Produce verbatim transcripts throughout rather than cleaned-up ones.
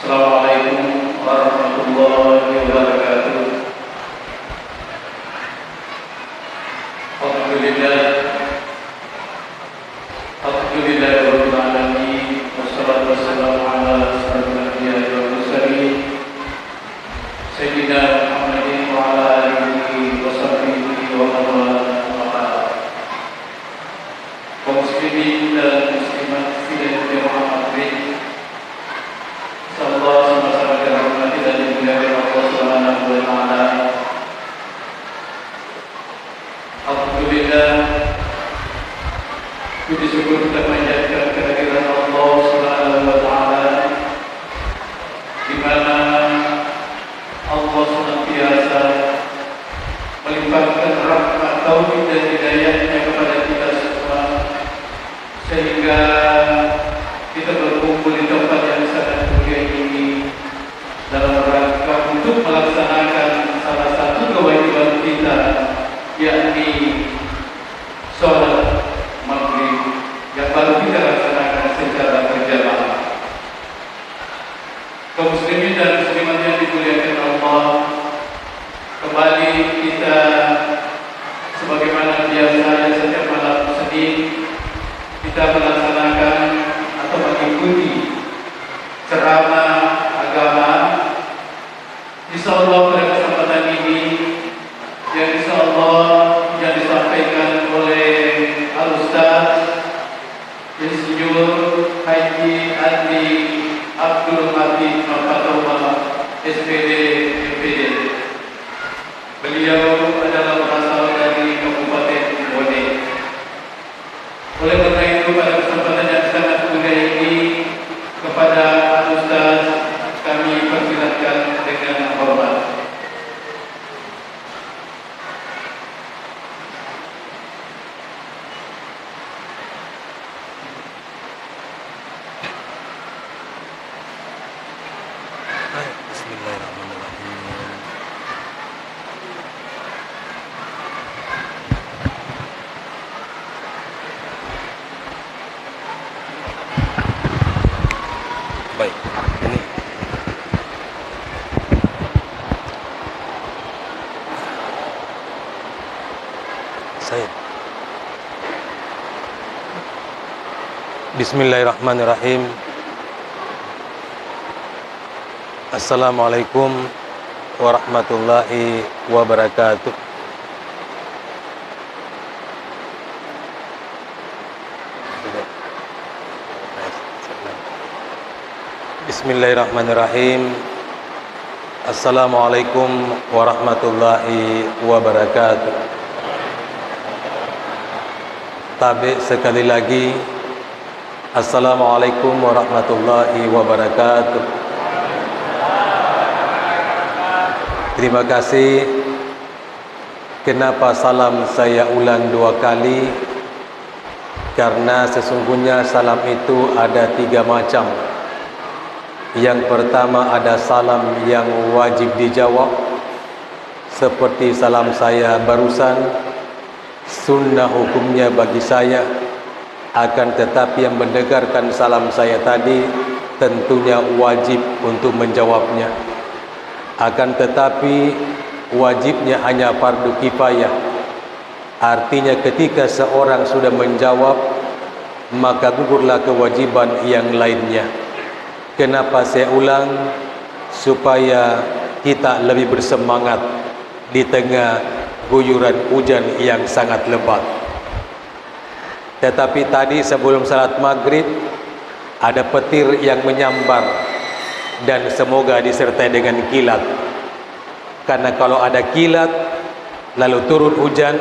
Assalamualaikum warahmatullahi wabarakatuh. Alhamdulillah. Alhamdulillahirabbil alamin. Wassalatu wassalamu ala asyrafil anbiya'i wal mursalin, sayyidina Muhammadin wa ala alihi wa sahbihi wa man walah, amma ba'd. Kaum muslimin dan muslimat sidang jamaah maghrib, insyaallah sama-sama dirahmati dan dimuliakan Allah Subhanahu wa Ta'ala. Alhamdulillah, puji syukur kita panjatkan kehadiran Allah Subhanahu wa Ta'ala, di mana Allah senantiasa melimpahkan rahmat, taufik, dan hidayahnya kepada kita semua, sehingga kita berkumpul di tempat yang sangat mulia ini dalam rangka untuk melaksanakan salah satu kewajiban kita, yakni sholat maghrib yang baru kita laksanakan secara berjamaah. Kaum muslimin dan muslimat yang dimuliakan Allah, kembali kita sebagaimana biasanya setiap malam Senin, kita melaksanakan atau mengikuti ceramah agama. Insya Allah pada kesempatan ini, yang insya Allah yang disampaikan oleh Al Ustaz Insinyur Haji Andi Abdul Hafid Mapatoba, S P D, M P D. Beliau adalah berasal dari Kabupaten Bone. Oleh karena itu, pada kesempatan yang sangat mulia ini, kepada Al Ustaz kami persilakan dengan hormat. Bismillahirrahmanirrahim. Baik, ini saya. Bismillahirrahmanirrahim. Assalamualaikum warahmatullahi wabarakatuh. Bismillahirrahmanirrahim. Assalamualaikum warahmatullahi wabarakatuh. Tabe sekali lagi, Assalamualaikum warahmatullahi wabarakatuh. Terima kasih. Kenapa salam saya ulang dua kali? Karena sesungguhnya salam itu ada tiga macam. Yang pertama, ada salam yang wajib dijawab, seperti salam saya barusan, sunnah hukumnya bagi saya, akan tetapi yang mendengarkan salam saya tadi tentunya wajib untuk menjawabnya. Akan tetapi, wajibnya hanya fardu kifayah. Artinya, ketika seorang sudah menjawab, maka gugurlah kewajiban yang lainnya. Kenapa saya ulang? Supaya kita lebih bersemangat di tengah guyuran hujan yang sangat lebat. Tetapi tadi sebelum salat maghrib, ada petir yang menyambar dan semoga disertai dengan kilat. Karena kalau ada kilat, lalu turun hujan,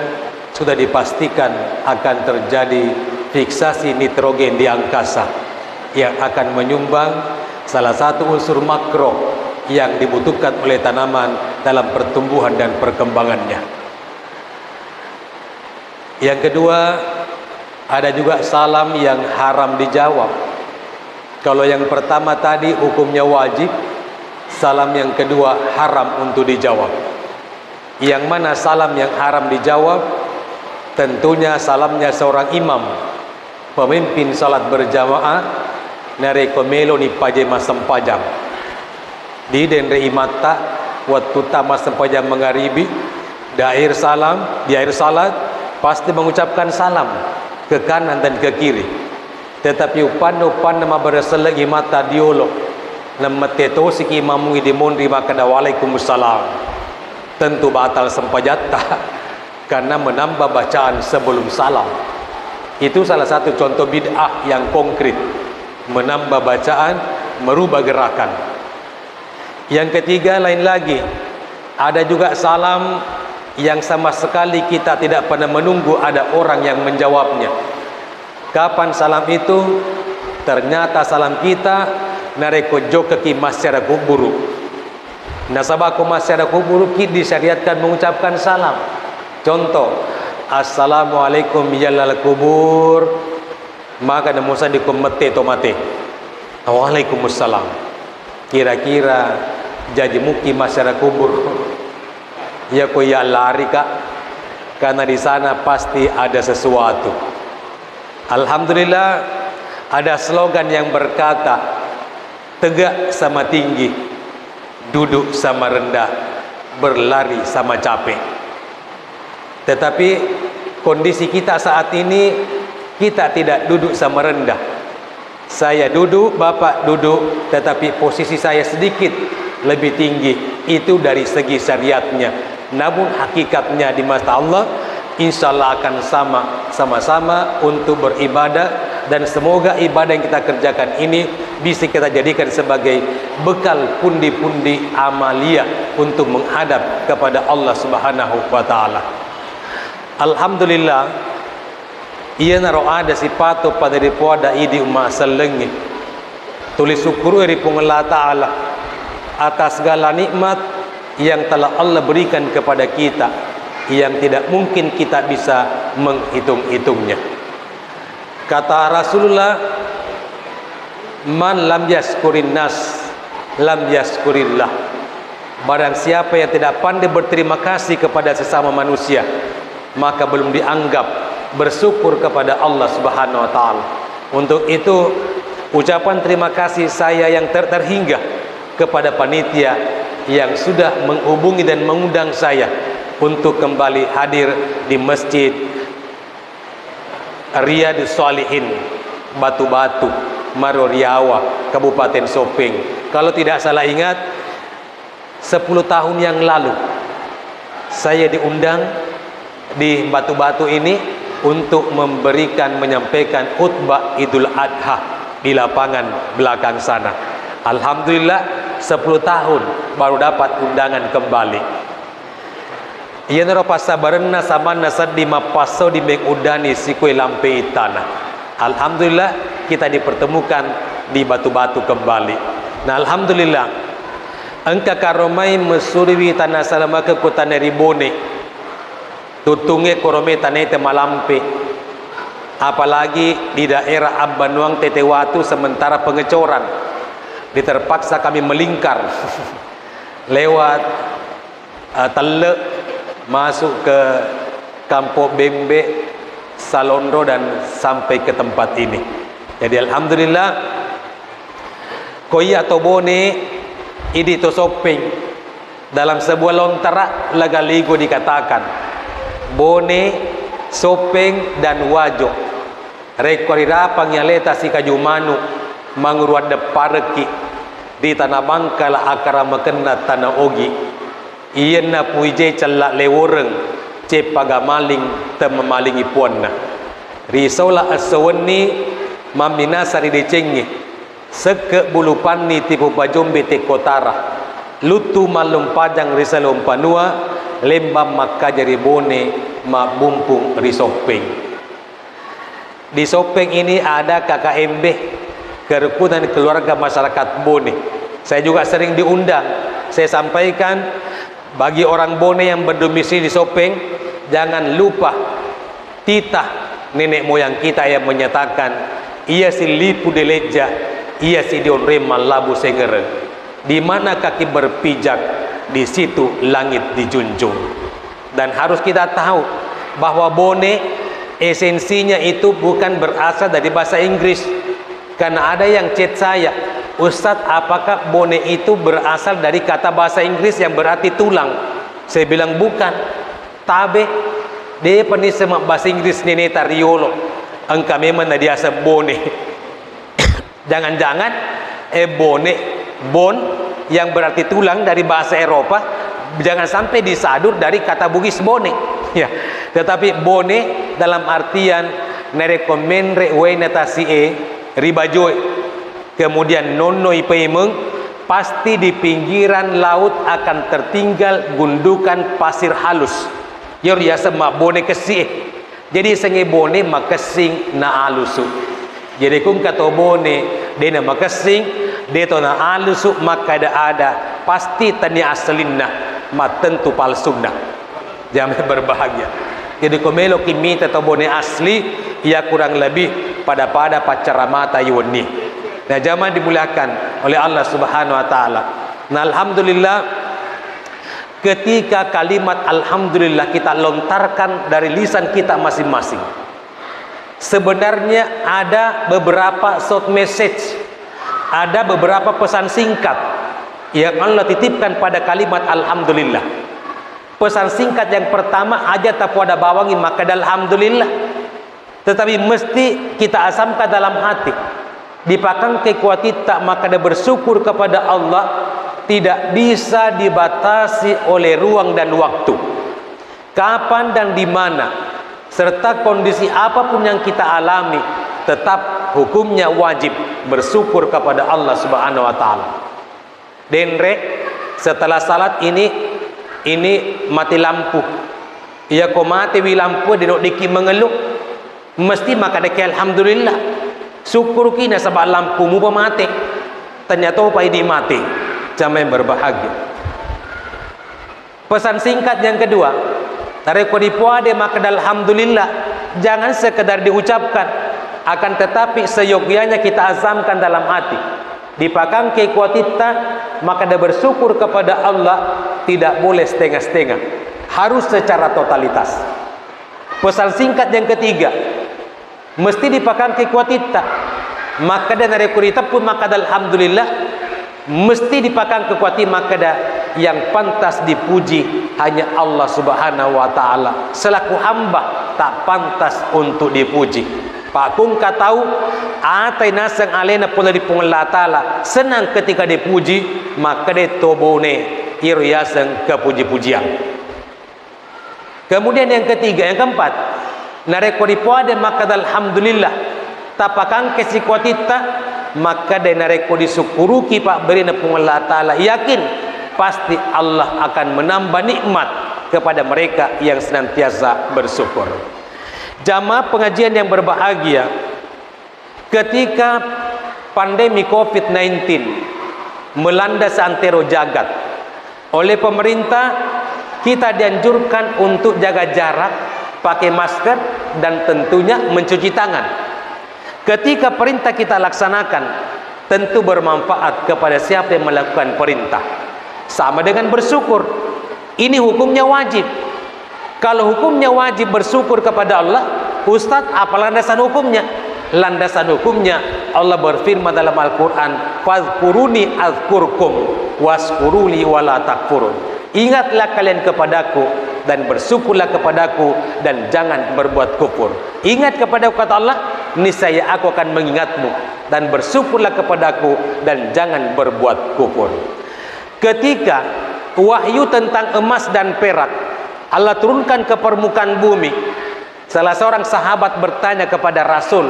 sudah dipastikan akan terjadi fiksasi nitrogen di angkasa yang akan menyumbang salah satu unsur makro yang dibutuhkan oleh tanaman dalam pertumbuhan dan perkembangannya. Yang kedua, ada juga salam yang haram dijawab. Kalau yang pertama tadi hukumnya wajib, salam yang kedua haram untuk dijawab. Yang mana salam yang haram dijawab? Tentunya salamnya seorang imam, pemimpin salat berjamaah, narekko meloni pajai massempajang. Didenre imatta, wettutta massempajang mangaribi, di akhir salam, di akhir salat, pasti mengucapkan salam ke kanan dan ke kiri. Tetapi uppanna-uppanna mabbareng selleng imatta diolo, nemmette tosiki imamui dimonri makkeda, "Waalaikumsalam." Tentu batal sempajatta, karena menambah bacaan sebelum salam. Itu salah satu contoh bid'ah yang konkret, menambah bacaan, merubah gerakan. Yang ketiga, lain lagi, ada juga salam yang sama sekali kita tidak pernah menunggu ada orang yang menjawabnya. Kapan salam itu? Ternyata salam kita narekko jokkaki massiara kubburu. Nasaba ko massiara kubburu ki disyariatkan mengucapkan salam. Contoh, "Assalamualaikum ya ahlal kubur." Maka namo sedding ko mette to mate. "Waalaikumsalam." Kira-kira jaji mukki massiara kubur? Iya ko iya lari, Kak. Karena di sana pasti ada sesuatu. Alhamdulillah, ada slogan yang berkata, "Tegak sama tinggi, duduk sama rendah, berlari sama capek." Tetapi kondisi kita saat ini, kita tidak duduk sama rendah. Saya duduk, Bapak duduk, tetapi posisi saya sedikit lebih tinggi. Itu dari segi syariatnya. Namun hakikatnya di mata Allah, insya Allah akan sama, sama-sama untuk beribadah, dan semoga ibadah yang kita kerjakan ini bisa kita jadikan sebagai bekal pundi-pundi amalia untuk menghadap kepada Allah Subhanahu wa Ta'ala. Alhamdulillah, iyanaro ada sipato pada ripoada idi umma sellengnge. Tuli sukkuru'i ri Puang Allah Ta'ala atas segala nikmat yang telah Allah berikan kepada kita, yang tidak mungkin kita bisa menghitung-hitungnya. Kata Rasulullah, "Man lam yaskurin nas, lam yaskurillah." Barang siapa yang tidak pandai berterima kasih kepada sesama manusia, maka belum dianggap bersyukur kepada Allah Subhanahu wa Ta'ala. Untuk itu, ucapan terima kasih saya yang ter-, terhingga kepada panitia yang sudah menghubungi dan mengundang saya untuk kembali hadir di Masjid Riyadus Shalihin, Batu-Batu, Maro Riawa, Kabupaten Sopeng. Kalau tidak salah ingat, sepuluh tahun yang lalu, saya diundang di Batu-Batu ini untuk memberikan, menyampaikan khutbah Idul Adha di lapangan belakang sana. Alhamdulillah, sepuluh tahun baru dapat undangan kembali. Iyanaro passabarenna samanna sedding mappassau di menguddani sikue lampe ittana. Alhamdulillah, kita dipertemukan di Batu-Batu kembali. Nah, alhamdulillah, engka karomai mesuriwi tanna salamakekku tanna ri Bone. Tuttungnge korome tanae te malampe. Apalagi di daerah Abbanuang Tetewatu sementara pengecoran. Diterpaksa kami melingkar lewat eh, Telle, masuk ke Kampung Bembe, Salonro, dan sampai ke tempat ini. Jadi, alhamdulillah, ko iya to Bone, idi to Soppeng. Dalam sebuah lontarak, lagaligo dikatakan, Bone, Soppeng, dan Wajo. Rekko rirapangngi aleta sikaju manu, manguruang depparekki ri Tana Bangkala akkaramakenna Tana Ogi. Iyenna puije cella leworeng, ceppaga maling temmamalingi puanna. Ri sola esso wenni, mamminasa ri decengnge, sekke bulu panni tipu pajombe tekkotara, luttu mallung pajang ri Selong Panua, lembang makkaja ri Bone, mabbumpung ri Soppeng. Di Soppeng ini ada K K M B, Kerukunan Keluarga Masyarakat Bone. Saya juga sering diundang. Saya sampaikan, bagi orang Bone yang berdomisili di Soppeng, jangan lupa titah nenek moyang kita yang menyatakan, "Iya si lipu delejja, iya si dionreng mallabu sengereng." Di mana kaki berpijak, di situ langit dijunjung. Dan harus kita tahu bahwa Bone esensinya itu bukan berasal dari bahasa Inggris. Karena ada yang chat saya, "Ustadz, apakah bone itu berasal dari kata bahasa Inggris yang berarti tulang?" Saya bilang, "Bukan. Tabe, de' pernah sama bahasa Inggris nenek tariolo. Engka memang na diaseng bone." Jangan-jangan, eh, bone, bone yang berarti tulang dari bahasa Eropa, jangan sampai disadur dari kata Bugis bone. Ya, tetapi bone dalam artian narekko menre' waena tasi'e ri bajoe, kemudian nonnoi paimeng, pasti di pinggiran laut akan tertinggal gundukan pasir halus. Iyaro riaseng mabbone kessi'e. Jadi, sengnge bone makessing na alusu. Jadi, ku engka to bone de' na makessing, de' to na alusu makkada-ada, pasti tania aslinna, mattentu palsunna. Jamaah berbahagia. Jadi, ko meloki mita to bone asli, ya kurang lebih pada-pada paccaramata iwenni. Nah, jamaah dimuliakan oleh Allah Subhanahu wa Ta'ala. Nah, alhamdulillah, ketika kalimat alhamdulillah kita lontarkan dari lisan kita masing-masing, sebenarnya ada beberapa short message, ada beberapa pesan singkat yang Allah titipkan pada kalimat alhamdulillah. Pesan singkat yang pertama, aja' tapoada bawangngi makkada alhamdulillah. Tetapi mesti kita asamkan dalam hati. Dipakangke kuatitta makkada bersyukur kepada Allah tidak bisa dibatasi oleh ruang dan waktu. Kapan dan di mana, serta kondisi apapun yang kita alami, tetap hukumnya wajib bersyukur kepada Allah Subhanahu wa Ta'ala. Denre, setelah salat ini, ini mati lampu. Iya ko matewi lampu, de' noddikki mengeluh, mesti makkadaki alhamdulillah. Sukkuruki nasaba' lampu mupa mate. Tania topa idi' mate. Jamaah yang berbahagia. Pesan singkat yang kedua, narekko dipoade makkada alhamdulillah, jangan sekedar diucapkan, akan tetapi seyogianya kita azamkan dalam hati. Dipakangke kuatitta, makkada bersyukur kepada Allah tidak boleh setengah-setengah, harus secara totalitas. Pesan singkat yang ketiga, mesti dipakangke kuatitta. Makkada narekko diteppu makkada alhamdulillah, mesti dipakangke kuati makkada yang pantas dipuji hanya Allah Subhanahu wa Ta'ala. Selaku hamba tak pantas untuk dipuji. Pakkungka tau atai naseng alena pole ri Puang Allah Ta'ala, senang ketika dipuji, makkada to bone iro yaseng kepuji-pujiang. Kemudian yang ketiga, yang keempat, narekko dipoade makkada alhamdulillah, tapakangke sikuatitta, makkada narekko disukkuruki pabberina Puang Allah Ta'ala, yakin pasti Allah akan menambah nikmat kepada mereka yang senantiasa bersyukur. Jamaah pengajian yang berbahagia, ketika pandemi covid sembilan belas melanda seantero jagat, oleh pemerintah kita dianjurkan untuk jaga jarak, pakai masker, dan tentunya mencuci tangan. Ketika perintah kita laksanakan, tentu bermanfaat kepada siapa yang melakukan perintah. Sama dengan bersyukur. Ini hukumnya wajib. Kalau hukumnya wajib bersyukur kepada Allah, Ustadz, apa landasan hukumnya? Landasan hukumnya, Allah berfirman dalam Al-Quran, "Fadhkuruni azkurkum, waskuruli wala takfurun." Ingatlah kalian kepadaku dan bersyukurlah kepadaku dan jangan berbuat kufur. Ingat kepadaku, kata Allah, niscaya aku akan mengingatmu, dan bersyukurlah kepadaku dan jangan berbuat kufur. Ketika wahyu tentang emas dan perak Allah turunkan ke permukaan bumi, salah seorang sahabat bertanya kepada Rasul,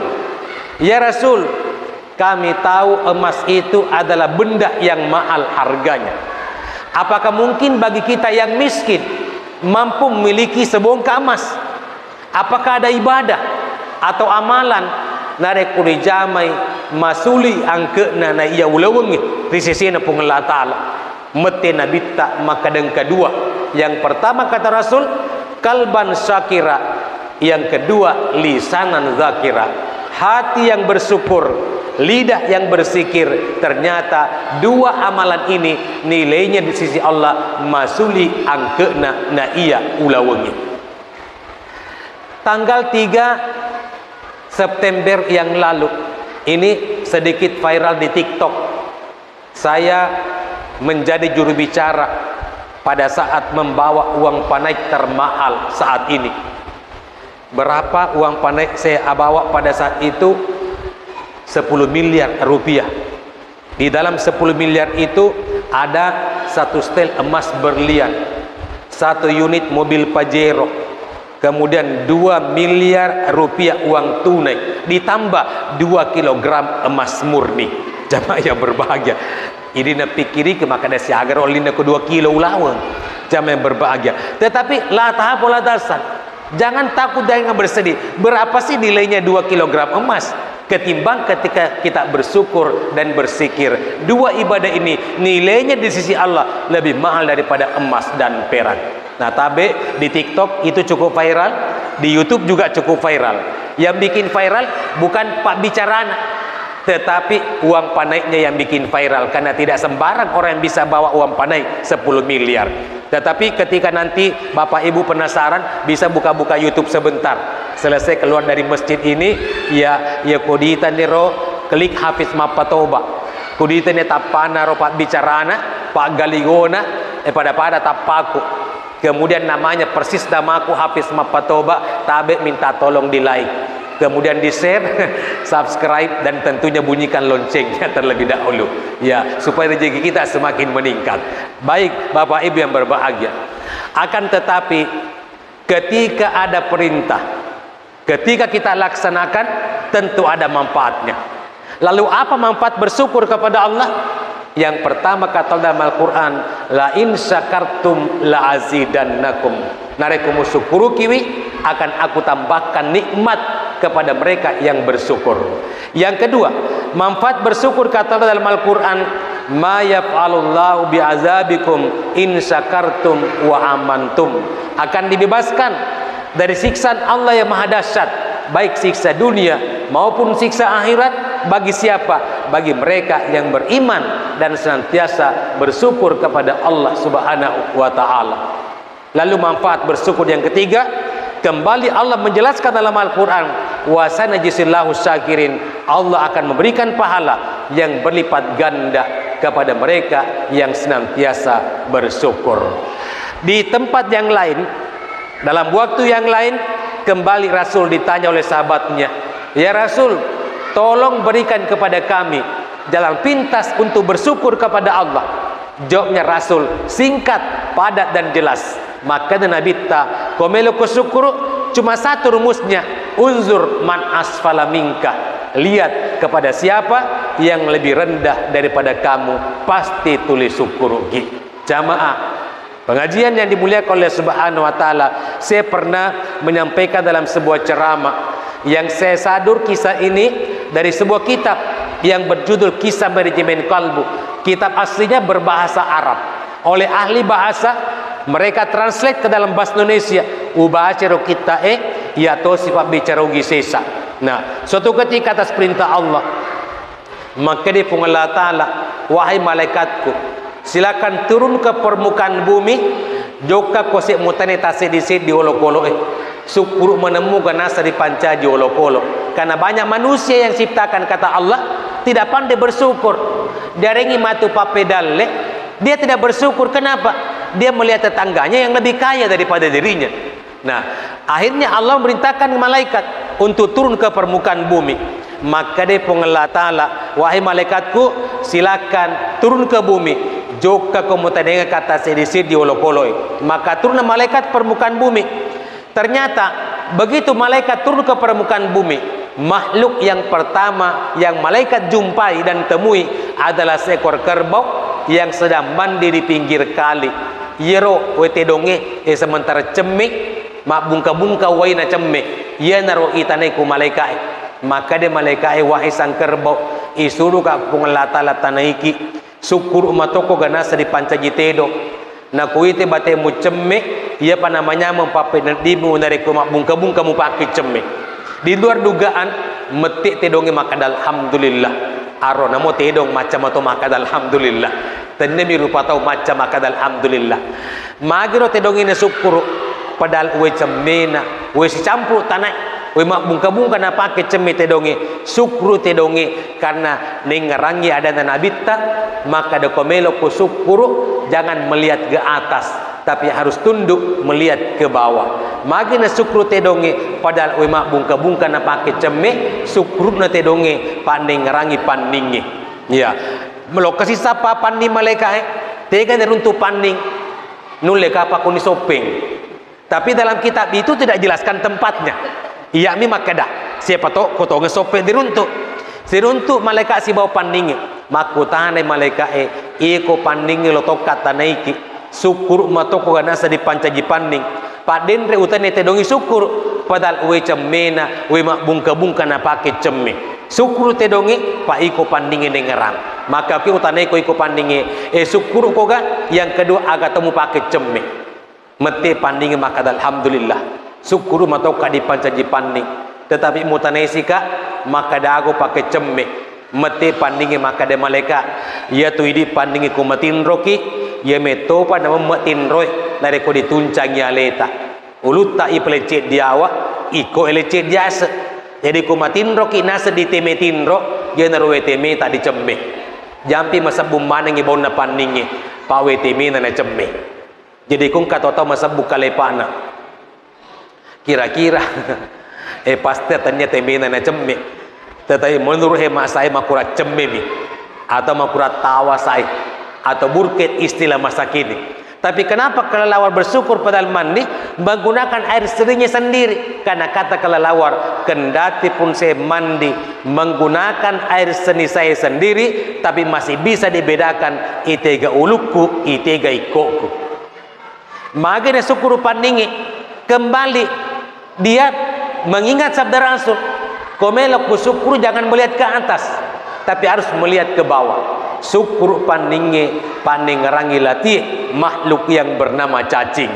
"Ya Rasul, kami tahu emas itu adalah benda yang mahal harganya. Apakah mungkin bagi kita yang miskin mampu memiliki sebongkah emas?" Apakah ada ibadah atau amalan narekko rijamai masuli angke'na na iya ulawengnge ri sesena Puang Allah Ta'ala? Mette Nabitta makkadeng kedua. Yang pertama, kata Rasul, kalban syakira. Yang kedua, lisanan zakira. Hati yang bersyukur, lidah yang berzikir. Ternyata dua amalan ini nilainya di sisi Allah masuli angke'na na iya ulawengnge. Tanggal tiga September yang lalu, ini sedikit viral di TikTok. Saya menjadi juru bicara pada saat membawa uang panai termahal saat ini. Berapa uang panai saya bawa pada saat itu? Sepuluh miliar rupiah. Di dalam sepuluh miliar itu ada satu setel emas berlian, satu unit mobil Pajero, kemudian dua miliar rupiah uang tunai, ditambah dua kilogram emas murni. Jamaah yang berbahagia, ini napikiri ke maka ada siagar olina ke dua kilo ulaweng. Jamaah yang berbahagia. Tetapi la tahab wala tahzan. Jangan takut, jangan bersedih. Berapa sih nilainya dua kilogram emas? Ketimbang ketika kita bersyukur dan berzikir. Dua ibadah ini nilainya di sisi Allah lebih mahal daripada emas dan perak. Nah, tabe di TikTok itu cukup viral, di YouTube juga cukup viral. Yang bikin viral bukan pabbicarana, tetapi uang panaiknya yang bikin viral, karena tidak sembarang orang yang bisa bawa uang panaik sepuluh miliar. Tetapi ketika nanti Bapak Ibu penasaran, bisa buka-buka YouTube sebentar. Selesai keluar dari masjid ini, ya, ya koditaniro, klik Hafiz Mappatoba. Koditaniro tappana ro pabbicarana, paggalingona, eh, pada-pada tappaku. Kemudian namanya persis namaku, Hafiz Mappatoba, tabe minta tolong di like. Kemudian di-share, subscribe, dan tentunya bunyikan loncengnya terlebih dahulu. Ya, supaya rezeki kita semakin meningkat. Baik, Bapak Ibu yang berbahagia. Akan tetapi, ketika ada perintah, ketika kita laksanakan, tentu ada manfaatnya. Lalu apa manfaat bersyukur kepada Allah? Yang pertama, kata Allah dalam Al-Quran, "La in syakartum la azidannakum." Narekko musukkurukiwi, akan aku tambahkan nikmat kepada mereka yang bersyukur. Yang kedua, manfaat bersyukur, kata Allah dalam Al-Quran, "Ma yaf'alullahu bi'azabikum in syakartum wa amantum." Akan dibebaskan dari siksaan Allah yang maha dahsyat, baik siksa dunia maupun siksa akhirat, bagi siapa? Bagi mereka yang beriman dan senantiasa bersyukur kepada Allah Subhanahu wa Ta'ala. Lalu, manfaat bersyukur yang ketiga, kembali Allah menjelaskan dalam Al-Quran, "Wa sanajzillahu syakirin." Allah akan memberikan pahala yang berlipat ganda kepada mereka yang senantiasa bersyukur. Di tempat yang lain, dalam waktu yang lain, kembali Rasul ditanya oleh sahabatnya, "Ya Rasul, tolong berikan kepada kami jalan pintas untuk bersyukur kepada Allah." Jawabnya Rasul singkat, padat, dan jelas. Maka Nabitta, "Ko meloko syukur, cuma satu rumusnya, unzur man asfala minka." Lihat kepada siapa yang lebih rendah daripada kamu, pasti tuli syukuruki. Jamaah, pengajian yang dimuliakan oleh Subhanahu wa Ta'ala, saya pernah menyampaikan dalam sebuah ceramah, yang saya sadur kisah ini dari sebuah kitab yang berjudul Kisah Manajemen Kalbu. Kitab aslinya berbahasa Arab. Oleh ahli bahasa, mereka translate ke dalam bahasa Indonesia. Ubacero kitta e, iya tosi pabbicara Ugi sesa. Nah, suatu ketika atas perintah Allah, makkeda Puang Allah Ta'ala, "Wahai malaikatku, silakan turun ke permukaan bumi, jokka kose mutane taseddi-seddi olokolo e. Sukkuru menemmu ganasa dipancaji olokolo." Karena banyak manusia yang ciptakan, kata Allah, tidak pandai bersyukur. Diarengi matu pappedalle, dia tidak bersyukur. Kenapa? Dia melihat tetangganya yang lebih kaya daripada dirinya. Nah, akhirnya Allah memerintahkan malaikat untuk turun ke permukaan bumi. Makkeda Puang Allah Ta'ala, "Wahai malaikatku, silakan turun ke bumi. Jokka ko mutanenga kata seddi-seddi olokolo e." Maka turun malaikat permukaan bumi. Ternyata, begitu malaikat turun ke permukaan bumi, makhluk yang pertama yang malaikat jumpai dan temui adalah seekor kerbau yang sedang mandi di pinggir kali. Iyaro wae tedongnge, eh, sementara cemme, mabbungka-bungka waena cemme, iyanaro itanai ku malaikae. Makkeda malaikae, "Wahai sang kerbau, isuruka Puang Allah Ta'ala tanaiki sukkuru matoko ganasa dipancaji tedong. Nakuite batemu cemme, iyapa namanyameng pappeneddimu narekko mabbungka-bungka mupake cemme." Di luar dugaan, mette tedongnge makkeda, "Alhamdulillah." Aro namo tedong macca mato makkeda, "Alhamdulillah." Tennemi rupa tau macca makkeda, "Alhamdulillah." Magiro tedongnge nasukkuru, padahal wae cemmena, wae sicampuru tanae. Wé mabbungka-bungka napake cemme tedongnge, sukkuru tedongnge, karena nengngerangngi adanna Nabitta, makkeda ko melo ko sukkuru, jangan melihat ke atas, tapi harus tunduk melihat ke bawah. Magi na sukkuru tedongnge, padahal wé mabbungka-bungka napake cemme, sukkuruna tedongnge, pa nengngerangngi panningnge. Iya. Melokkasi sappa panning malaika'é, tega neruntu panning, nulle kapang koni soppeng. Tapi dalam kitab itu tidak jelaskan tempatnya. Iyami makkeda, siapa to ko tongeng soppeng diruntu. Siruntu malaika sibawa panningnge. Makkutanai malaika'é, iko panningnge lo tokka tanaiki. Sukkuru matoko ganasa dipancaji panning. Paddenre utanai tedongngi sukkuru. Padahal wé cemmena, wé mabbungka-bungka napake cemme. Sukkuru tedongnge, pa iko panningnge dengerang. Maka ki utanai ko iko panningnge, eh, sukkuru koga, yang kedua aga to mupake cemme. Mette panningnge makkeda, "Alhamdulillah, sukkuru matokka dipancaji panning." Tetapi mutanaisika, makkeda aga pake cemme. Mette panningnge makkeda malaika, "Iyatu idi panningnge ku matinroki, iya mettopa namemme tinroe, narekko dituncangi aleta. Ulutta ipalecce diawa, iko elecce diase. Jadi ku matinroki naseng diteme tinro, iyanaro wé temeta dicemme." Jampi masebbung manengngi baunna panningnge, pa wé temena nacemme. Jadi, ko engka to tau masebbu kalepana. Kira-kira, eh, pasti tennia temena nacemme. Tetapi menurut hemat saya, makurang cemmemi. Atau makurang tawasai. Atau burket istilah masa kini. Tapi kenapa kelelawar bersyukur padahal mandi menggunakan air seninya sendiri? Karena kata kelelawar, kendati pun saya mandi menggunakan air seni saya sendiri, tapi masih bisa dibedakan itega ulukku, itega ikkoku. Magi na sukkuru panningnge, kembali dia mengingat sabda Rasul, "Ko melo ku sukkuru jangan melihat ke atas, tapi harus melihat ke bawah." Sukkuru panningnge, panningngerangngi latie makhluk yang bernama cacing.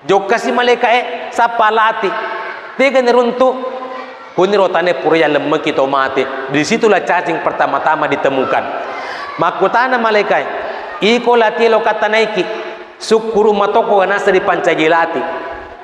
Jokkasi malaika'é, sappa lati. Tega neruntu? Kuniro tane pura yallemmeki to mate. Disitulah cacing pertama-tama ditemukan. Makkutana malaika'é, "Iko latie lo kattanaiki?" Sukkuru matoko ganasa dipancaji lati.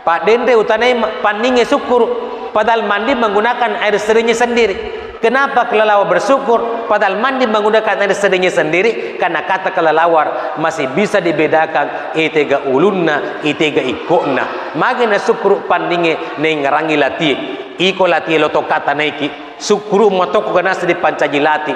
Paddenre utanai ma-, panningnge sukkuru, padahal mandi menggunakan air seninya sendiri. Kenapa kelelawar bersyukur, padahal mandi menggunakan air seninya sendiri? Karena kata kelelawar masih bisa dibedakan itega ulunna, itega ikko'na. Magi na sukkuru panningnge nengngerangngi latie. Iko latie lo tokka tanaiki. Sukkuru matoko ganasa dipancaji lati.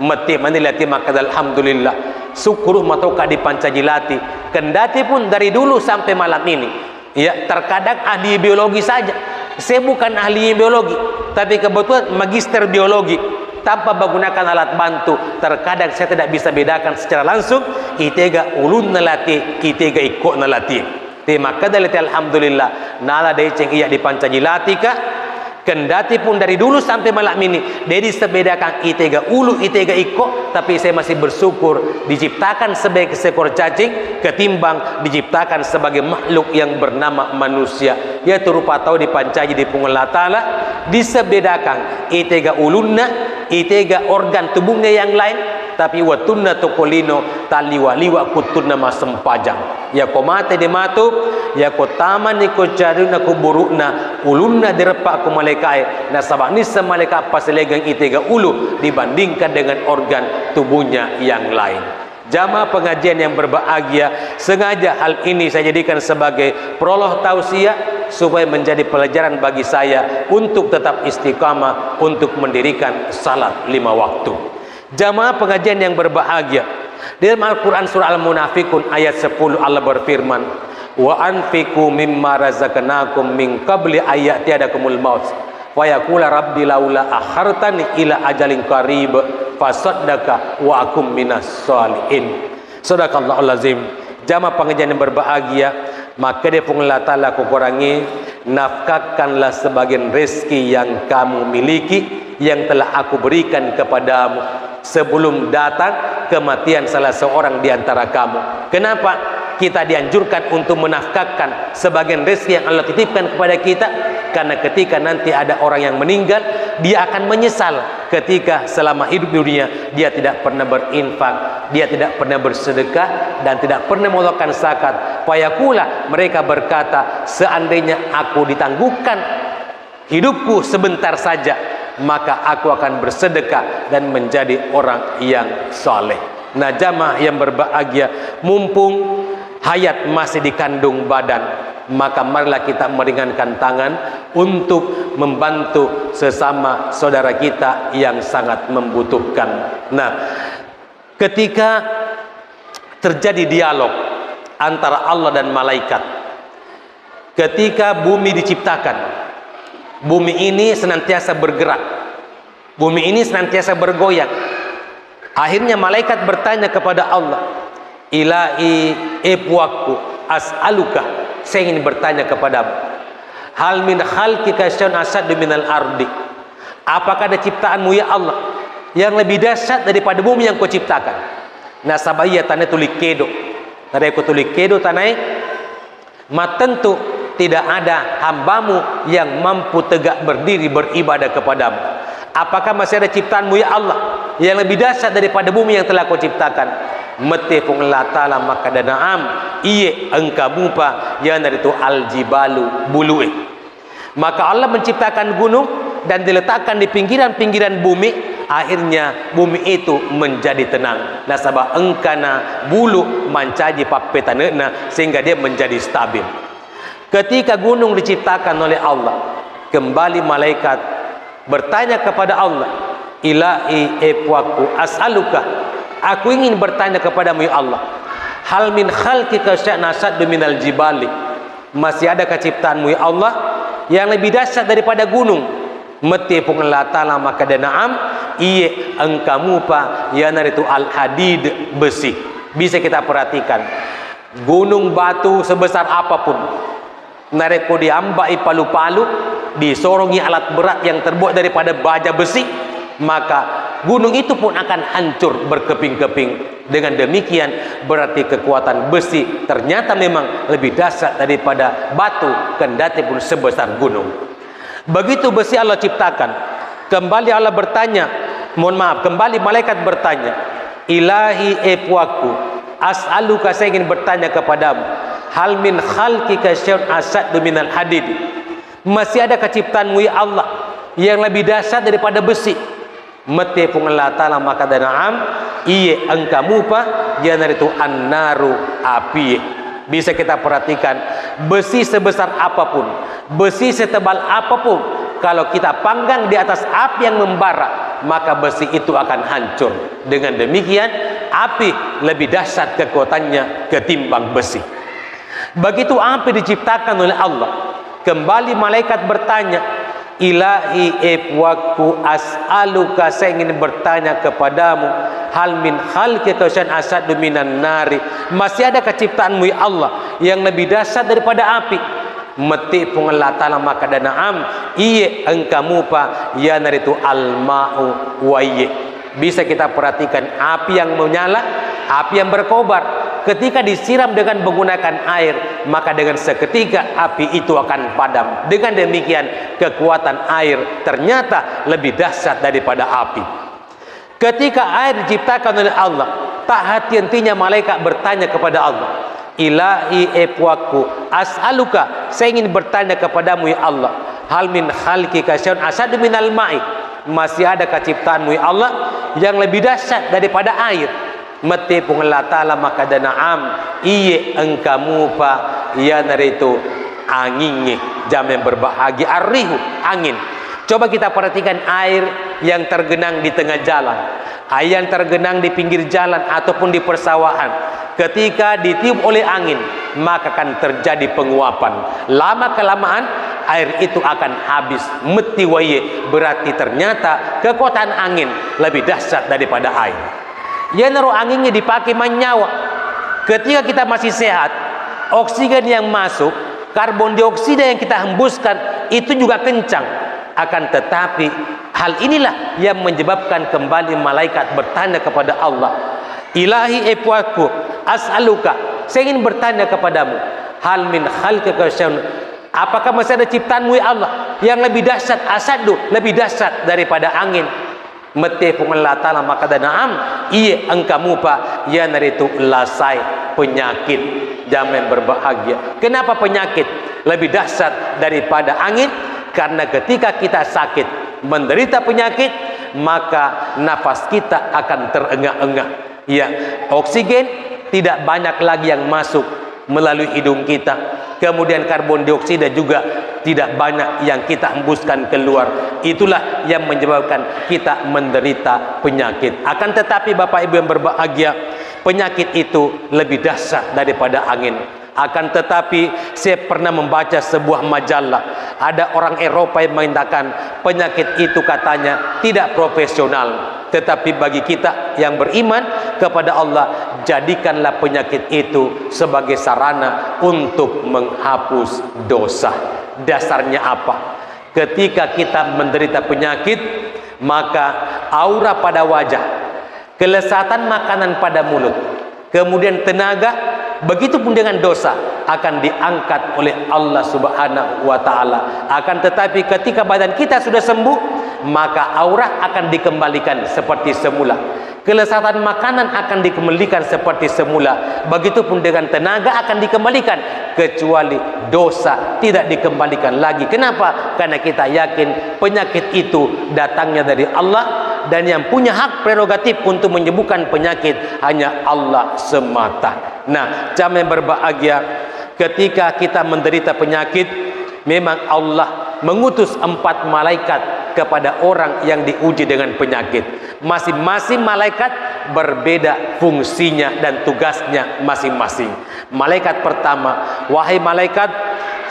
Mette mani lati makkeda, "Alhamdulillah, sukkuru matokka dipancaji lati." Kendati pun dari dulu sampai malam ini, ya, terkadang ahli biologi saja. Saya bukan ahli biologi, tapi kebetulan magister biologi. Tanpa menggunakan alat bantu, terkadang saya tidak bisa bedakan secara langsung itega ulunna lati, itega ikko'na lati. Te makkeda lati, "Alhamdulillah, nala deceng iya dipancaji latika." Kendati pun dari dulu sampai malam ini, de disebedakan itega ulu, itega ikko, tapi saya masih bersyukur diciptakan sebagai seekor cacing ketimbang diciptakan sebagai makhluk yang bernama manusia. Iyatu rupa tau dipancaji di Puang Allah Ta'ala, disebedakan itega ulunna, itega organ tubuhnya yang lain, tapi wettunna toko lino talliwa-liwa kuttunna massempajang. Yako mate de matu, yako tamani ko carina kuburu'na, ulunna direppa ko malaikae, nasaba nisseng malaika pasilegeng itega ulu dibandingkan dengan organ tubuhnya yang lain. Jamaah pengajian yang berbahagia, sengaja hal ini saya jadikan sebagai prolog tausiah supaya menjadi pelajaran bagi saya untuk tetap istiqamah untuk mendirikan salat lima waktu. Jamaah pengajian yang berbahagia, di dalam Al-Quran surah Al-Munafikun ayat sepuluh Allah berfirman, "Wa anfiqu mimma razaqnakum min qabli ayyatiadakumul maut fayaqula rabbi laula akhartani ila ajalin qarib fasaddaqa wa akum minas salihin." Sadaqallahul azim. Jamaah pengajian yang berbahagia, makkeda Puang Allah Ta'ala ko Korangnge, nafkahkanlah sebagian rezeki yang kamu miliki, yang telah Aku berikan kepadamu sebelum datang kematian salah seorang di antara kamu. Kenapa kita dianjurkan untuk menafkahkan sebagian rezeki yang Allah titipkan kepada kita? Karena ketika nanti ada orang yang meninggal, dia akan menyesal ketika selama hidup di dunia dia tidak pernah berinfak, dia tidak pernah bersedekah, dan tidak pernah mengeluarkan zakat. Fayaqula, mereka berkata, "Seandainya aku ditangguhkan hidupku sebentar saja, maka aku akan bersedekah dan menjadi orang yang saleh. Nah, jamaah yang berbahagia, mumpung hayat masih dikandung badan, maka marilah kita meringankan tangan untuk membantu sesama saudara kita yang sangat membutuhkan. Nah, ketika terjadi dialog antara Allah dan malaikat, ketika bumi diciptakan, bumi ini senantiasa bergerak, bumi ini senantiasa bergoyang. Akhirnya malaikat bertanya kepada Allah, "Ilahi, eh Puakku, as'aluka, saya ingin bertanya kepadamu. Hal min khalqika syai'un asyaddu minal ardi?" Apakah ada ciptaanmu, ya Allah, yang lebih dahsyat daripada bumi yang kau ciptakan? Nasaba iya tanae tuli kedo. Narekko tuli kedo tanae, mattentu tidak ada hambamu yang mampu tegak berdiri beribadah kepadamu. Apakah masih ada ciptaanmu, ya Allah, yang lebih dahsyat daripada bumi yang telah kau ciptakan? Mette Puang Allah Ta'ala makkeda, "Na'am, iye, engka mupa, iyanaritu al-jibalu, bulue." Maka Allah menciptakan gunung dan diletakkan di pinggiran-pinggiran bumi, akhirnya bumi itu menjadi tenang. Nasaba engkana bulu mancaji pappetane'na sehingga dia menjadi stabil. Ketika gunung diciptakan oleh Allah, kembali malaikat bertanya kepada Allah, "Ilahi, eh Puakku, as'aluka, aku ingin bertanya kepadamu, ya Allah, hal min khalqika syai'un asyaddu minal jibali?" Masih adakah ciptaanmu, ya Allah, yang lebih dahsyat daripada gunung? Mette Puang Allah Ta'ala makkeda, "Na'am, iye, engka mupa, iyanaritu al-hadid, besi." Bisa kita perhatikan, gunung batu sebesar apapun, narekko diambai palu-palu, disorongi alat berat yang terbuat daripada baja besi, maka gunung itu pun akan hancur berkeping-keping. Dengan demikian, berarti kekuatan besi ternyata memang lebih dahsyat daripada batu, kendati pun sebesar gunung. Begitu besi Allah ciptakan, kembali Allah bertanya, mohon maaf, kembali malaikat bertanya, "Ilahi, eh Puakku, as'aluka, saya ingin bertanya kepadamu, hal min khalqika syai'un asyaddu minal hadid?" Masih adakah ciptaanmu, ya Allah, yang lebih dahsyat daripada besi? Mette Puang Allah Ta'ala makkeda, "Na'am, iye, engka mupa, iyanaritu annaru, apie." Bisa kita perhatikan, besi sebesar apapun, besi setebal apapun, kalau kita panggang di atas api yang membara, maka besi itu akan hancur. Dengan demikian, api lebih dahsyat kekuatannya ketimbang besi. Begitu api diciptakan oleh Allah, kembali malaikat bertanya, "Ilahi, eh Puakku, as'aluka, saya ingin bertanya kepadamu, hal min khalqika syai'un asyaddu minan nari?" Masih adakah ciptaanmu, ya Allah, yang lebih dahsyat daripada api? Mette Puang Allah Ta'ala makkeda, "Na'am, iye, engka mupa, iyanaritu al-ma'u, waiye." Bisa kita perhatikan api yang menyala, api yang berkobar. Ketika disiram dengan menggunakan air, maka dengan seketika api itu akan padam. Dengan demikian, kekuatan air ternyata lebih dahsyat daripada api. Ketika air diciptakan oleh Allah, tak henti-hentinya malaikat bertanya kepada Allah, "Ilahi, eh Puakku, as'aluka, saya ingin bertanya kepadamu, ya Allah, hal min khalqika syai'un asyaddu minal ma'i?" Masih adakah ciptaanmu, ya Allah, yang lebih dahsyat daripada air? Mette Puang Allah Ta'ala makkeda, "Na'am, iye, engka mupa, iyanaritu angingnge." Jamaah yang berbahagia, arrihu, angin. Coba kita perhatikan air yang tergenang di tengah jalan, air yang tergenang di pinggir jalan ataupun di persawahan. Ketika ditiup oleh angin, maka akan terjadi penguapan. Lama-kelamaan, air itu akan habis. Mette waiye, berarti ternyata kekuatan angin lebih dahsyat daripada air. Iyanaro angingnge dipake mannyawa. Ketika kita masih sehat, oksigen yang masuk, karbon dioksida yang kita hembuskan, itu juga kencang. Akan tetapi, hal inilah yang menyebabkan kembali malaikat bertanya kepada Allah, "Ilahi, eh Puakku, as'aluka, saya ingin bertanya kepadamu, hal min khalqika syai'un, apakah masih ada ciptaanmu, ya Allah, yang lebih dahsyat, asyaddu, lebih dahsyat daripada angin?" Mette Puang Allah Ta'ala makkeda, "Na'am, iye, engka mupa, iyanaritu lasae, penyakit." Jamaah yang berbahagia, kenapa penyakit lebih dahsyat daripada angin? Karena ketika kita sakit, menderita penyakit, maka nafas kita akan terengah-engah. Ya, oksigen tidak banyak lagi yang masuk melalui hidung kita. Kemudian karbon dioksida juga tidak banyak yang kita hembuskan keluar. Itulah yang menyebabkan kita menderita penyakit. Akan tetapi, Bapak Ibu yang berbahagia, penyakit itu lebih dahsyat daripada angin. Akan tetapi, saya pernah membaca sebuah majalah. Ada orang Eropa yang mengatakan penyakit itu katanya tidak profesional. Tetapi bagi kita yang beriman kepada Allah, jadikanlah penyakit itu sebagai sarana untuk menghapus dosa. Dasarnya apa? Ketika kita menderita penyakit, maka aura pada wajah, kelezatan makanan pada mulut, kemudian tenaga, begitupun dengan dosa akan diangkat oleh Allah Subhanahu wa Ta'ala. Akan tetapi, ketika badan kita sudah sembuh, maka aura akan dikembalikan seperti semula. Kelezatan makanan akan dikembalikan seperti semula. Begitupun dengan tenaga akan dikembalikan, kecuali dosa tidak dikembalikan lagi. Kenapa? Karena kita yakin penyakit itu datangnya dari Allah, dan yang punya hak prerogatif untuk menyembuhkan penyakit hanya Allah semata. Nah, jamaah yang berbahagia, ketika kita menderita penyakit, memang Allah mengutus empat malaikat kepada orang yang diuji dengan penyakit. Masing-masing malaikat berbeda fungsinya dan tugasnya masing-masing. Malaikat pertama, "Wahai malaikat,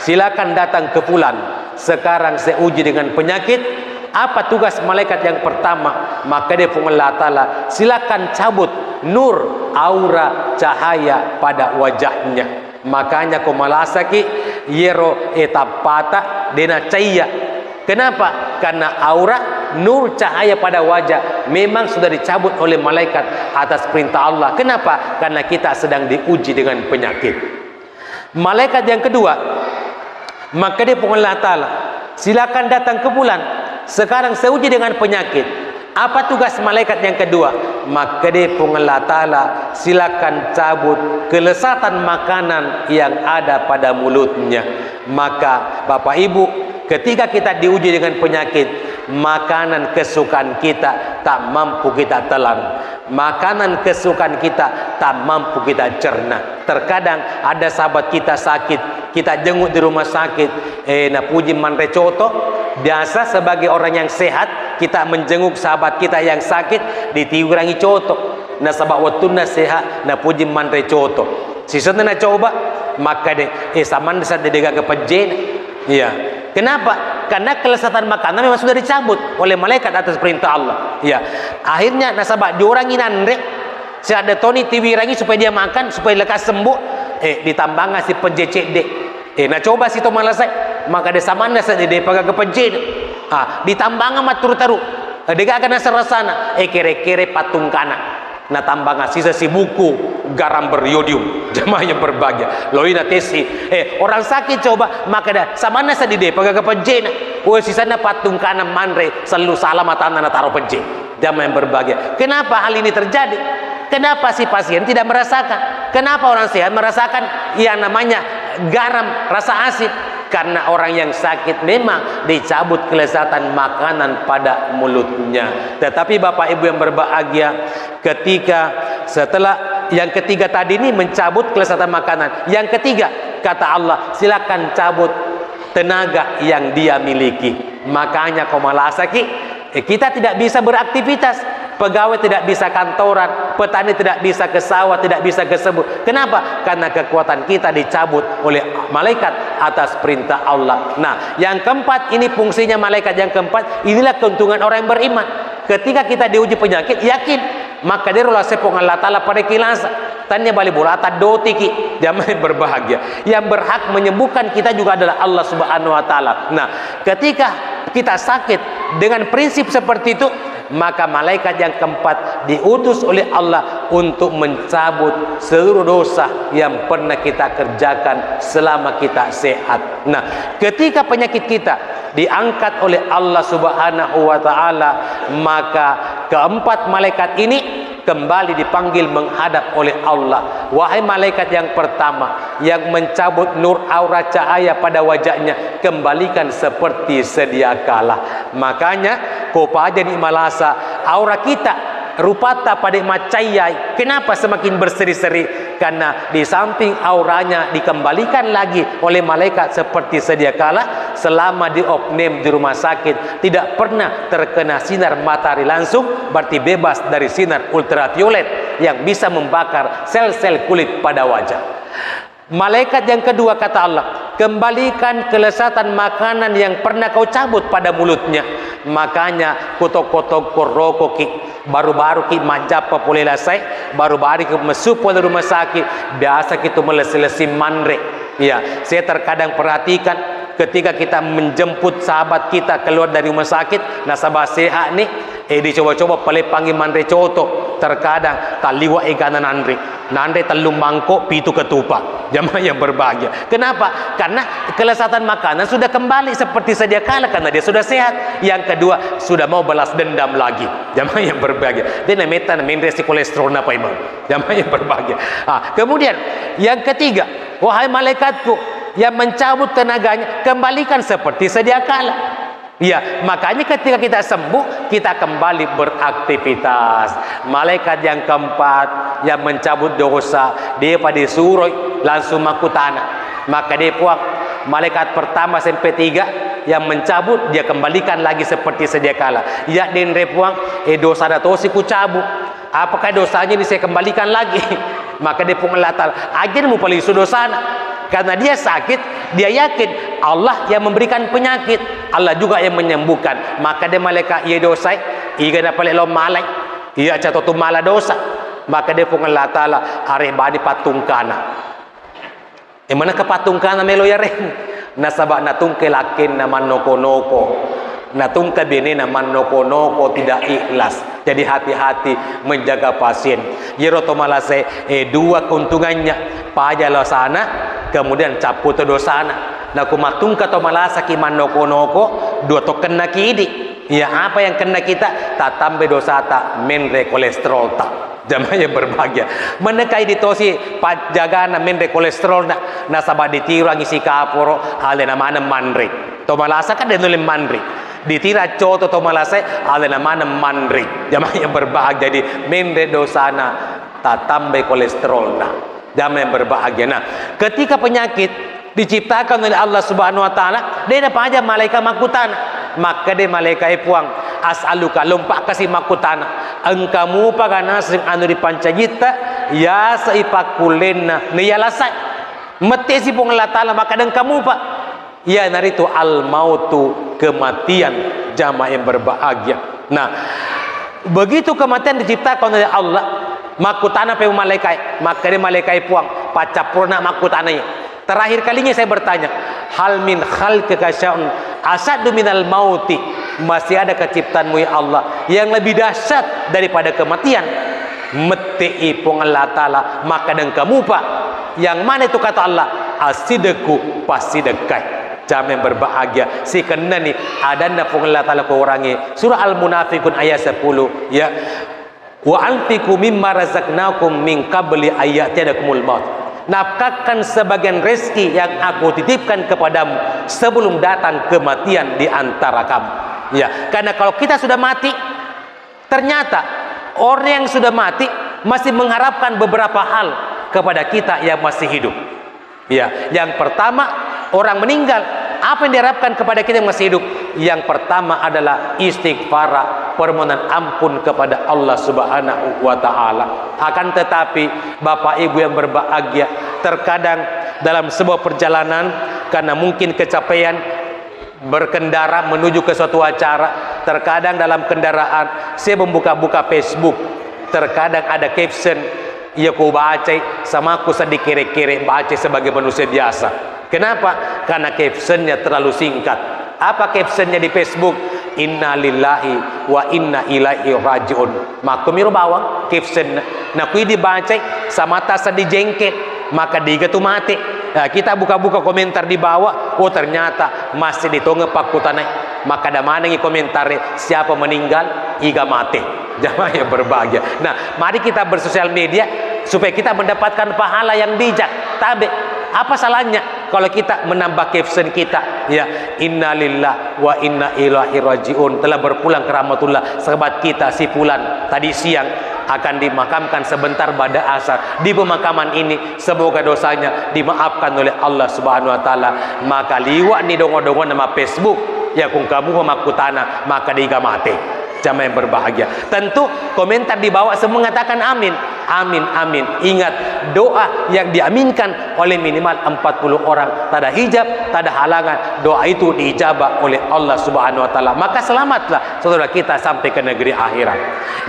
silakan datang ke fulan. Sekarang saya uji dengan penyakit." Apa tugas malaikat yang pertama? Makkeda Puang Allah Ta'ala, "Silakan cabut nur, aura, cahaya pada wajahnya." Makanya ko malasaki, yero, eh, tappata de nacaiya. Kenapa? Karena aura, nur, cahaya pada wajah memang sudah dicabut oleh malaikat atas perintah Allah. Kenapa? Karena kita sedang diuji dengan penyakit. Malaikat yang kedua, makkeda Puang Allah Ta'ala, "Silakan datang ke fulan. Sekarang saya uji dengan penyakit." Apa tugas malaikat yang kedua? Makkeda Puang Allah Ta'ala, "Silakan cabut kelezatan makanan yang ada pada mulutnya." Maka, Bapak Ibu, ketika kita diuji dengan penyakit, makanan kesukaan kita tak mampu kita telan. Makanan kesukaan kita tak mampu kita cerna. Terkadang ada sahabat kita sakit, kita jenguk di rumah sakit, eh, napuji manre coto. Biasa sebagai orang yang sehat, kita menjenguk sahabat kita yang sakit, ditiurangi coto. Nasaba wettunna sehat, napuji manre coto. Sisenna nacoba, makkeda, eh, samanna seddi degaga pejjena. Iya. Kenapa? Karena kelezatan makanan memang sudah dicabut oleh malaikat atas perintah Allah. Iya. Akhirnya nasaba diorangi nanre, seada toni tiwirangi supaya dia makan, supaya lekas sembuh. Eh, ditambanga si pejje cedde. Eh, nacoba si to malasa, makkeda samanna seddi depa gaga pejjena. Ah, ditambanga matteru-teru. Eh, degaga nasarasana. Eh, kere-kere pattungkana. Natambanga sisa si buku garam beriodium. Jamaah yang berbahagia. Loi natesi. Eh, orang sakit coba, makkeda samanna seddi depa gaga pejjena. Oh, sisanna pattungkana manre, sellu sala matanna nataro pejje. Jamaah yang berbahagia. Kenapa hal ini terjadi? Kenapa si pasien tidak merasakan? Kenapa orang sehat merasakan yang namanya garam, rasa asin? Karena orang yang sakit memang dicabut kelezatan makanan pada mulutnya. Tetapi Bapak Ibu yang berbahagia, ketika setelah yang ketiga tadi ini mencabut kelezatan makanan, yang ketiga, kata Allah, "Silakan cabut tenaga yang dia miliki." Makanya ko malasaki, eh, kita tidak bisa beraktivitas. Pegawai tidak bisa kantoran, petani tidak bisa ke sawah, tidak bisa ke kebun. Kenapa? Karena kekuatan kita dicabut oleh malaikat atas perintah Allah. Nah, yang keempat ini fungsinya malaikat yang keempat, inilah keuntungan orang yang beriman. Ketika kita diuji penyakit, yakin, maka dero lase Puang Allah Ta'ala pada kilasa. Tania bali bola taddotiki, jamaah yang berbahagia. Yang berhak menyembuhkan kita juga adalah Allah Subhanahu wa Ta'ala. Nah, ketika kita sakit dengan prinsip seperti itu, maka malaikat yang keempat diutus oleh Allah untuk mencabut seluruh dosa yang pernah kita kerjakan selama kita sehat. Nah, ketika penyakit kita diangkat oleh Allah Subhanahu wa Ta'ala, maka keempat malaikat ini kembali dipanggil menghadap oleh Allah. Wahai malaikat yang pertama, yang mencabut nur aura cahaya pada wajahnya, kembalikan seperti sedia kala. Makanya, ko pajani malasa aura kita, rupata pada maccayai. Kenapa semakin berseri-seri? Karena di samping auranya dikembalikan lagi oleh malaikat seperti sedia kala, selama di opname di rumah sakit, tidak pernah terkena sinar matahari langsung, berarti bebas dari sinar ultraviolet yang bisa membakar sel-sel kulit pada wajah. Malaikat yang kedua, kata Allah, kembalikan kelezatan makanan yang pernah kau cabut pada mulutnya. Makanya, kutoko-toko rokoki, baru-baru ki majjappa pole lasai, baru-baru ki messu pole rumah sakit, biasa ki tu melessi-lessi manre. Iya, saya terkadang perhatikan ketika kita menjemput sahabat kita keluar dari rumah sakit, nasaba sehat nih, eh, dicoba-coba palepangi manre coto, terkadang taliwa egana nanre. Nanre tellu mangkok, pitu ketupat. Jamaah yang berbahagia. Kenapa? Karena kelezatan makanan sudah kembali seperti sedia kala karena dia sudah sehat. Yang kedua, sudah mau balas dendam lagi. Jamaah yang berbahagia. Dia nameta menre si kolesterol napa imang. Jamaah yang berbahagia. Ah, kemudian, yang ketiga, wahai malaikatku, yang mencabut tenaganya, kembalikan seperti sedia kala. Iya, makanya ketika kita sembuh, kita kembali beraktivitas. Malaikat yang keempat yang mencabut dosa, dia pada suroi langsung makkutana. Maka dia, Puang, malaikat pertama sampai tiga yang mencabut, dia kembalikan lagi seperti sedia kala. Ya, denre Puang, eh, dosa ada tosi kucabut. Apakah dosanya ini saya kembalikan lagi? Maka dia, Puang Allah Ta'ala, aja mupalisu dosana. Karena dia sakit, dia yakin Allah yang memberikan penyakit, Allah juga yang menyembuhkan. Maka dia malaikat, iya dosai, iga na pale lo malai, iya cato tu mala dosa. Maka dia, Puang Allah Ta'ala, are bani patungkana. Eh, manakka patungkana melo yareng? Nasaba natungke lakkenna mannoko-noko, natungke benena mannoko-noko, tidak ikhlas. Jadi hati-hati menjaga pasien. Yero to malase, eh, dua keuntungannya, paja dosana, kemudian cappu to dosana. Nako matungka to malasaki mannoko-noko, dua to kennaki idi. Iya, apa yang kena kita? Tatambai dosata, menre kolesterolta. Jamaah yang berbahagia. Menekai ditosi pajagana menre kolesterolna, nasaba ditirangi sikaporo, alena maneng manre. To malasa kan denule manre. Ditira coto to malasa, alena maneng manre. Jamaah yang berbahagia, jadi menre dosana, tatambai kolesterolna. Jamaah yang berbahagia. Nah, ketika penyakit diciptakan oleh Allah Subhanahu wa Ta'ala, de napaja malaika makkutana. Makkede malaika, e Puang, as'aluka, lompa kasi makkutana. Engka mupa ga naseng anu ripancajitta, yasa ipakkullenna, naiyalasai. Mette si Puang Allah Ta'ala, makkeda engka mupa. Iyanaritu al-mautu, kematian, jamaah yang berbahagia. Nah, begitu kematian diciptakan oleh Allah, makkutana pe malaikae, makkede malaikae, Puang, paccappurana makkutanai. Terakhir kalinya saya bertanya, hal min khalqika syai'un asyaddu minal mauti? Masih adakah ciptaanmu ya Allah yang lebih dahsyat daripada kematian? Mette'i Puang Allah Ta'ala, makkeda engka mupa. Yang mana itu kata Allah? Asidku, passidekkai. Jamaah yang berbahagia, sikennani adanna Puang Allah Ta'ala ko urangi. Surah Al-Munafiqun ayat sepuluh, ya. Wa anfiqu mimma razaqnakum min qabli ayyatiyakumul maut. Nafkahkan sebagian rezeki yang aku titipkan kepadamu sebelum datang kematian di antara kamu. Ya, karena kalau kita sudah mati, ternyata orang yang sudah mati masih mengharapkan beberapa hal kepada kita yang masih hidup. Ya, yang pertama, orang meninggal, apa yang diharapkan kepada kita yang masih hidup? Yang pertama adalah istighfar, permohonan ampun kepada Allah Subhanahu wa Ta'ala. Akan tetapi, Bapak Ibu yang berbahagia, terkadang dalam sebuah perjalanan, karena mungkin kecapean, berkendara menuju ke suatu acara, terkadang dalam kendaraan saya membuka-buka Facebook, terkadang ada caption, iya ku bacai, sama ku sedih kere-kere baca sebagai manusia biasa. Kenapa? Karena captionnya terlalu singkat. Apa captionnya di Facebook? Innalillahi wa inna ilaihi rajiun. Makkumiro bawang caption. Nakui dibacai, samata sedih jengkel. Maka diga tu mate. Nah, kita buka-buka komentar di bawah, oh, ternyata masih ditongeng pakkutanai. Maka ada manengi komentar, siapa meninggal, iga mate. Jamaah yang berbahagia. Nah, mari kita bersosial media supaya kita mendapatkan pahala yang bijak. Tabe. Apa salahnya kalau kita menambah caption kita, ya, "Innalillah wa inna ilaihi rajiun, telah berpulang ke rahmatullah sahabat kita si Fulan tadi siang akan dimakamkan sebentar ba'da asar di pemakaman ini, semoga dosanya dimaafkan oleh Allah Subhanahu wa Ta'ala." Maka liwa'ni dongo-dongo nama Facebook, ya, kung kamu makkutana, maka diga mate. Jamaah yang berbahagia. Tentu komentar di bawah semua mengatakan amin. Amin, amin. Ingat, doa yang diaminkan oleh minimal empat puluh orang, tak ada hijab, tak ada halangan, doa itu diijabah oleh Allah Subhanahu wa Ta'ala. Maka selamatlah saudara kita sampai ke negeri akhirat.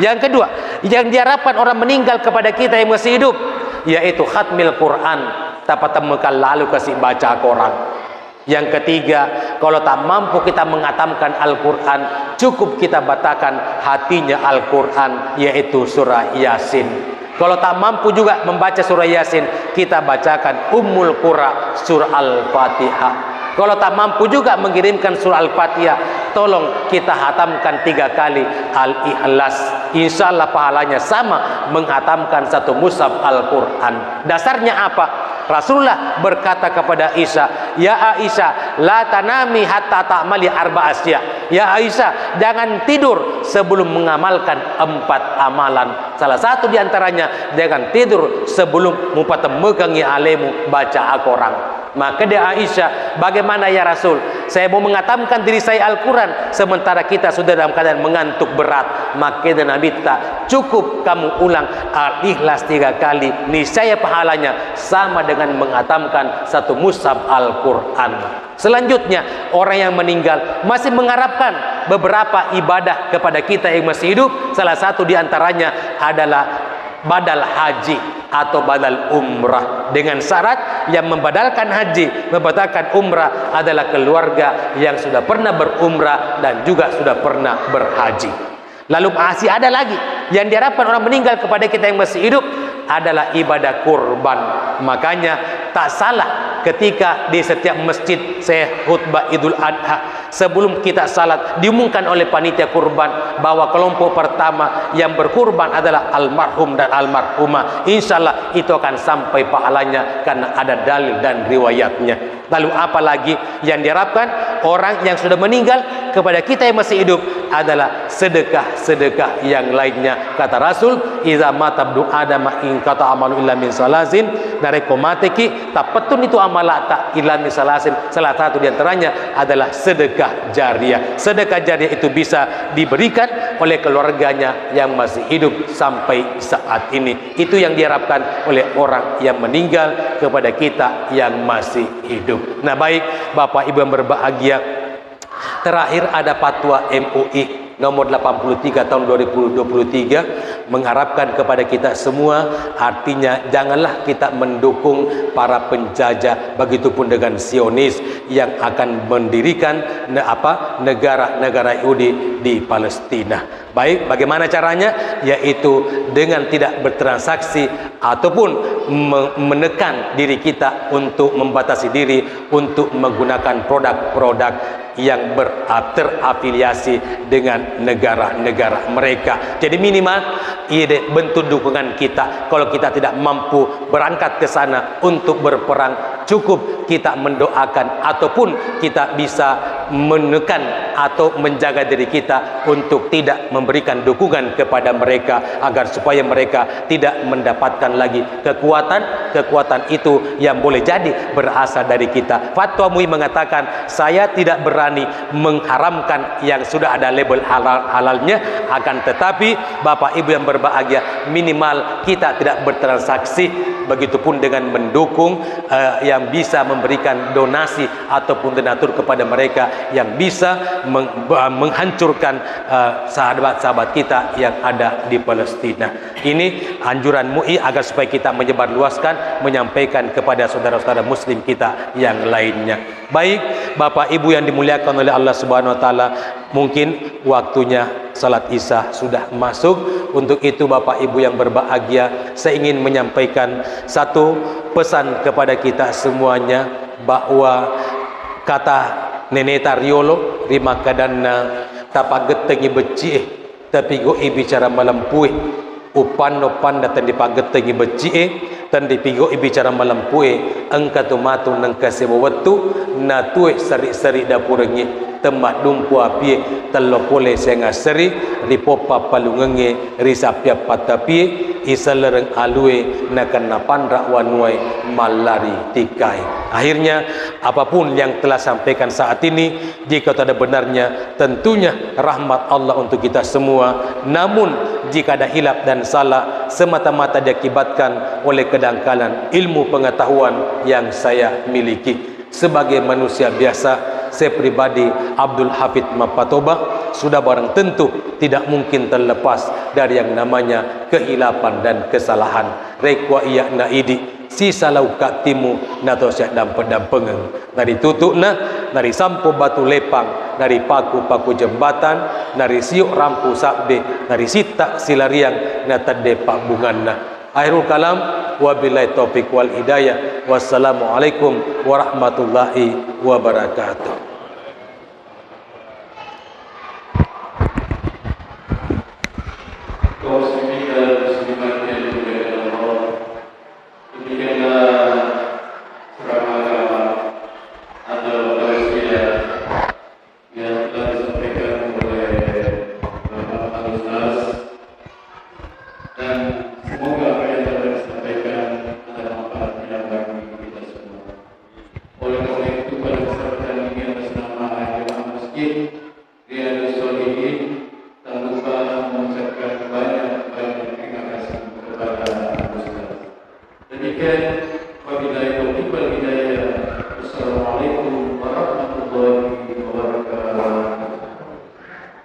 Yang kedua, yang diharapkan orang meninggal kepada kita yang masih hidup, yaitu khatmil Quran. Tapatemmekan lalu kasih baca Quran. Yang ketiga, kalau tak mampu kita menghatamkan Al-Quran, cukup kita bacakan hatinya Al-Quran, yaitu surah Yasin. Kalau tak mampu juga membaca surah Yasin, kita bacakan Ummul Qura, surah Al-Fatihah. Kalau tak mampu juga mengirimkan surah Al-Fatihah, tolong kita hatamkan tiga kali Al-Ikhlas. Insya Allah pahalanya sama menghatamkan satu mushaf Al-Quran. Dasarnya apa? Rasulullah berkata kepada Aisyah, "Ya Aisyah, la tanami hatta ta'mali arba asya." Ya Aisyah, jangan tidur sebelum mengamalkan empat amalan. Salah satu di antaranya, jangan tidur sebelum mupatemmekengi alemu baca Al-Quran. Maka dia Aisyah, "Bagaimana ya Rasul? Saya mau menghatamkan diri saya Al-Quran, sementara kita sudah dalam keadaan mengantuk berat." Maka dia Nabi ta, "Cukup kamu ulang Al-Ikhlas tiga kali, niscaya pahalanya sama dengan menghatamkan satu mushaf Al-Quran." Selanjutnya, orang yang meninggal masih mengharapkan beberapa ibadah kepada kita yang masih hidup. Salah satu di antaranya adalah badal haji atau badal umrah. Dengan syarat, yang membadalkan haji, membatalkan umrah adalah keluarga yang sudah pernah berumrah dan juga sudah pernah berhaji. Lalu masih ada lagi yang diharapkan orang meninggal kepada kita yang masih hidup adalah ibadah kurban. Makanya tak salah ketika di setiap masjid saya khutbah Idul Adha, sebelum kita salat, diumumkan oleh panitia kurban bahwa kelompok pertama yang berkurban adalah almarhum dan almarhumah. Insya Allah itu akan sampai pahalanya karena ada dalil dan riwayatnya. Lalu apa lagi yang diharapkan orang yang sudah meninggal kepada kita yang masih hidup adalah sedekah-sedekah yang lainnya. Kata Rasul, "Iza mata ibnu Adam inqata amalu illa min salasin." Narekko mateki, tappettun itu amalata illa min salasin. Salah satu di antaranya adalah sedekah jariah. Sedekah jariah itu bisa diberikan oleh keluarganya yang masih hidup sampai saat ini. Itu yang diharapkan oleh orang yang meninggal kepada kita yang masih hidup. Nah, baik, Bapak Ibu yang berbahagia, terakhir ada fatwa M U I nomor delapan puluh tiga tahun dua ribu dua puluh tiga mengharapkan kepada kita semua, artinya janganlah kita mendukung para penjajah, begitupun dengan Zionis yang akan mendirikan ne-, apa, negara-negara Yahudi di Palestina. Baik, bagaimana caranya? Yaitu dengan tidak bertransaksi ataupun me-, menekan diri kita untuk membatasi diri untuk menggunakan produk-produk yang ber-, terafiliasi dengan negara-negara mereka. Jadi minimal, iya deh, bentuk dukungan kita. Kalau kita tidak mampu berangkat ke sana untuk berperang, cukup kita mendoakan ataupun kita bisa menekan atau menjaga diri kita untuk tidak memberikan dukungan kepada mereka agar supaya mereka tidak mendapatkan lagi kekuatan. Kekuatan itu yang boleh jadi berasal dari kita. Fatwa M U I mengatakan, saya tidak berani mengharamkan yang sudah ada label halal, halalnya, akan tetapi Bapak Ibu yang berbahagia, minimal kita tidak bertransaksi, begitupun dengan mendukung, eh, yang bisa memberikan donasi ataupun donatur kepada mereka yang bisa meng-, menghancurkan, eh, sahabat-sahabat kita yang ada di Palestina. Ini anjuran M U I agar supaya kita menyebarluaskan, menyampaikan kepada saudara-saudara muslim kita yang lainnya. Baik, Bapak Ibu yang dimuliakan oleh Allah Subhanahu wa Ta'ala, mungkin waktunya salat Isya sudah masuk. Untuk itu, Bapak Ibu yang berbahagia, saya ingin menyampaikan satu pesan kepada kita semuanya, bahwa kata neneta riolo, rimakkadanna, "Tapaggettengi becci'e, tapi goi bicara malempue, uppanno panna tendipagettengi becci'e, Tenripigau'i bicara malempue, engka tu matu nengka sewa wettu, natue seri-seri dapurengnge, temmaddumpu apie, tello pole senga seri, ripoppa palungengnge, risappiang pattapie, isellereng alue, nakenna panra wanuae, mallari tikkae. Akhirnya, apapun yang telah sampaikan saat ini, jika itu ada benarnya, tentunya rahmat Allah untuk kita semua. Namun, jika ada hilaf dan salah, semata-mata diakibatkan oleh kedangkalan ilmu pengetahuan yang saya miliki. Sebagai manusia biasa, saya pribadi, Abdul Hafid Mapatoba, sudah barang tentu tidak mungkin terlepas dari yang namanya kehilafan dan kesalahan. Rekua iya na idi, sisa lauka timu nato sia dampe-dampengeng. Naritutu'na, narisampo batu lepang, naripaku-paku jembatan, narisio rampu sabbe, narisitta silariang, natedde pabbunganna. Akhirul kalam, wabillahi taufiq wal hidayah. Wassalamualaikum warahmatullahi wabarakatuh. Kaum muslimin dan muslimat yang dimuliakan Allah, demikianlah ceramah agama atau tausiah yang telah disampaikan oleh Bapak Al-Ustaz, dan semoga apa yang telah disampaikan ada manfaatnya bagi kita semua. Oleh karena itu, pada kesempatan ini, atas nama jemaah Masjid Riyadus Shalihin, tak lupa mengucapkan banyak-banyak terima kasih kepada Al-Ustaz. Demikian